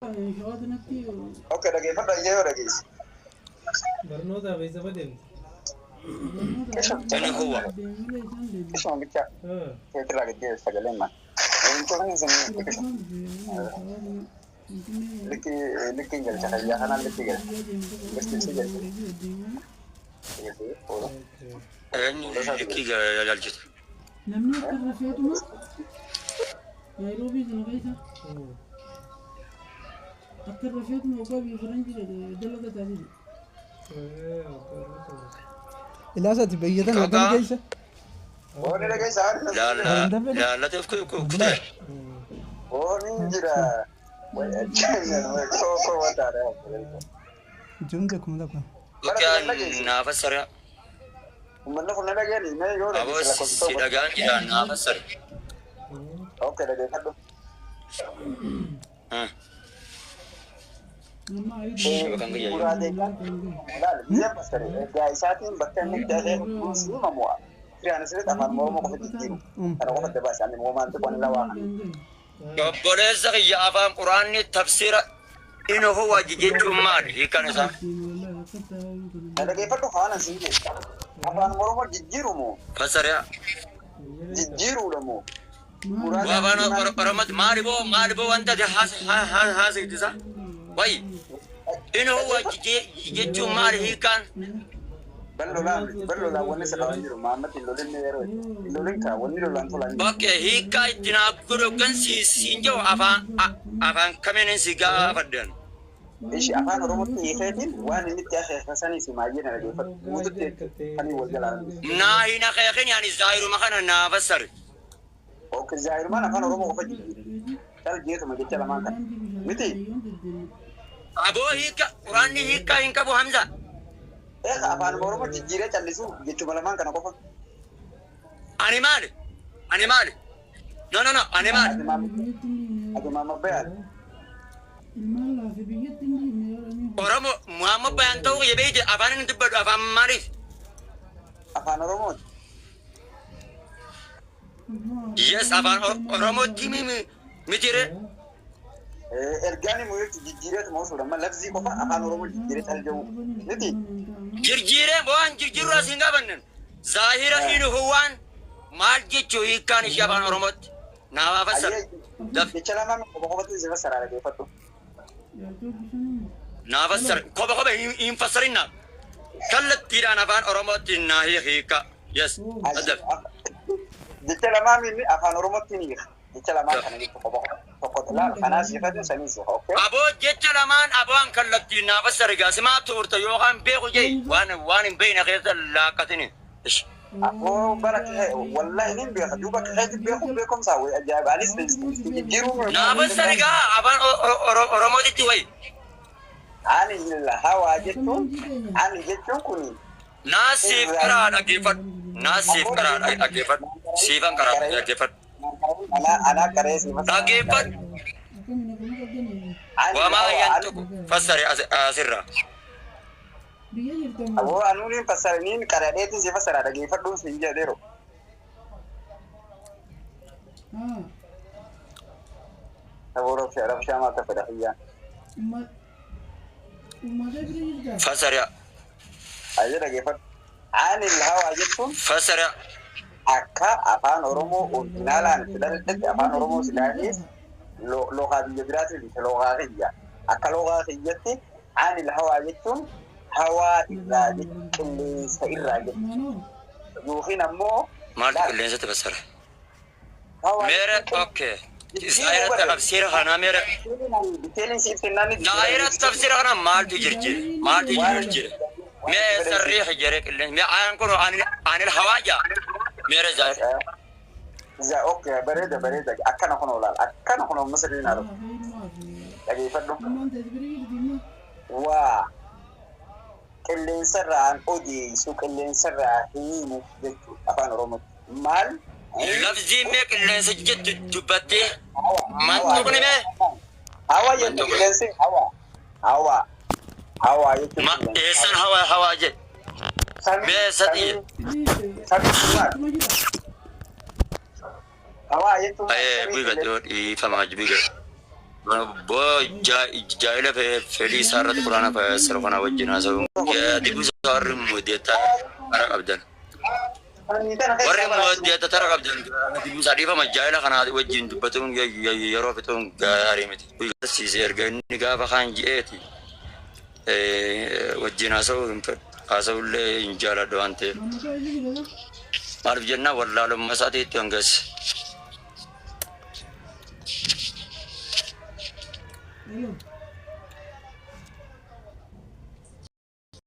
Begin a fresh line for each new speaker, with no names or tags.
Okay, dhageeffadhu ayyee yoo dhageesse.
Barnootaaf eessa deemte?
Inni huwa.
Ishuma bicha keetirraa gad deebisu sagaleen maal. Eenyuun isin likkii likkiin galcha fayyaa kanaan likkii galcha. Likkii galcha.
Eenyu likkii galchite?
Namni akka rafeetuma Naayiroobii sana keessa akka rafeetuma yookaan biyya faranjii dalaga taasise.
Ilaasati biyyatan akkam keessa?
Booni dhageessa
Laallatee of kutee.
Booni jira. Koo wataadha.
Jumte 1000.
Yookaan naa fassara.
Uummanni kun na dhageenye mee yoo
Aboo
dhageesse lakkoofsa
si
tokko.
dhagaan jira naa fassara.
Okay, dhageeffadhu.
Shabakan kiyya.
Muraadee laal biyya fassare ergaa isaatiin bakka inni itti hafee kunuunsi himamu firaan asirratti afaan Oromoo qofa jijjiiru. Kana qofa dabaase ani moomaan xiqqoon lawaa kana.
Obboleessa kiyya afaan quraanni tafsiira inni huwa jechuun maali hiikaan isaa?
Na dhageeffadhu faana siin jedhe. Afaan Oromoo jijjiiru moo
Fassara.
jijjiiruudha moo?
Waa afaan Oromootti maali boo maali boo wanta ati haasoftu Wayi inni huwa jechuun maali hiikaan?
Bal'oolaan bal'oolaan wanni sirraa hin jiru Mahammad hin lolin yeroo hin lolin kaa wanni lolaan tolaan jiru.
Okay, hiikaa itti naa godhu kan siin jiru afaan afaan kamiin si gaafadhan.
Ishi afaan Oromootti hiikeetiin waan inni itti akeekasanii si maayyee na dhageeffadhu. Guututti kan wal jalaan.
Naa hin akeekin yaani zaahiruma kana naa fassari.
Okay, zaahirumaan afaan Oromoo qofa jijjiiru. Dal jeetuma jecha lamaan kana. Miti.
Aboo hiika quraanni hiikaa hin qabu Hamza.
Eega afaan Oromoo jijjiiree callisu jechuma lamaan kana qofa.
Ani maali? Ani maali? No, no, no, ani maali?
Ati maama bayaan.
Oromoo Muhammad Bayaan ta'uu kiyya beeyte afaan inni dubbadhu afaan maaliif?
Afaan Oromooti.
Yes, afaan Oromootti miti ree.
Ergaan immoo jechuun jijjiireetuma osoo amma lafzii qofa afaan Oromoo jijjiiree caljawu. Miti.
Jirjiiree waan jirjiiruu as hin gaafannan. Zaahira inni huwaan maal jechuu hiikkaan ishee afaan Oromootti? Naa fassara. Daf
Jecha lamaan qofa qofatti si fassaraa dhageeffadhu.
Naa fassara. Kopha kopha hin fassarinna. Kallattiidhaan afaan Oromootti naa hiika. Yes. Daf.
Jecha lamaan inni afaan Oromootti ni hiika. Jecha lamaan kana jechuun qofa qofa. Tokko laal kanaa siifatu sanii siifa. Okay.
Aboo jecha lamaan aboon kallattiin naa fassari gaa simaa tuurta yookaan beeku jee waan waan hin beekne keessa laakkatini. Ish.
Aboo bara wallahi nin beeka duuba keeti beeku beekumsa wayi ajaa'iba anis jijjiiruu.
Naa fassari gaa afaan Oromootitti wayi.
Ani hawaa jechuun ani jechuun kun
Naa siif karaa dhaggeeffadhu. Naa siif karaa dhaggeeffadhu. Siifan karaa dhaggeeffadhu.
Anaa qaree siif
Dhaggeeffadhu. Wamaa yantuku fassari asirraa.
Aboo anuun hin fassaraniin qaradheetiin si fassara dhaggeeffadhuun siin jedheeru. Aboo rabshaa rabshaa maal ta'e fedha kiyyaan.
Fassari.
Ayyee dhaggeeffadhu. Ani hawaa jechuun
Fassari.
Akka afaan Oromoo orjinaalaan itti dhaladhetti afaan Oromoo silaafis lookaa biyya biraatiin miti lookaa kiyya. Akka lookaa kiyyatti ani hawaa jechuun hawaa irraa jechuun qilleensa irraa jechuudha. Yookiin ammoo
Maaltu qilleensatti fassara?
Hawaa
Meera okay. Zaahira tafsiira kana meera.
Diteeliin siif kennaan ni
Zaahira tafsiira kana maaltu jirjire? Maaltu jirjire? Mee sarrii hijjere qilleensa. Mee ayaan kun anil hawaa jaa. Meera zaahira.
Za okay, bareeda bareeda, akkana kun olaal akkana kun masirriin haadha dhageeffadhu. Waa qilleensarraan odeessu qilleensarraa himu jechuudha afaan Oromootti. Maal?
Lafzii mee qilleensa jettu dubbattee mantuqni mee?
Hawaa jettu qilleensi hawaa. Hawaa. Hawaa jechuun
Ma eessan hawaa hawaa jedhe? Mee eessa xiyye?
Samii maal? Hawaa jechuun
Bu'i gadhoo dhiifamaa bu'i gadhoo. Boo jaa'ila fedhii isaa irratti quraana fayyasara kana wajjin haasa'u. Dibuu warri mudeetta tara qabdan. Warri mudeetta tara qabdan dibuu isaa dhiifama jaa'ila kana wajjin dubbatuun yeroo fixuun gaarii miti. Siise erga inni gaafa kaan ji'eeti wajjin haasa'uu hin fedhu. Haasa'ullee hin jaaladhu waan ta'eef. Maaliif jennaan wallaalummaa isaatiitti hangas.
Hello.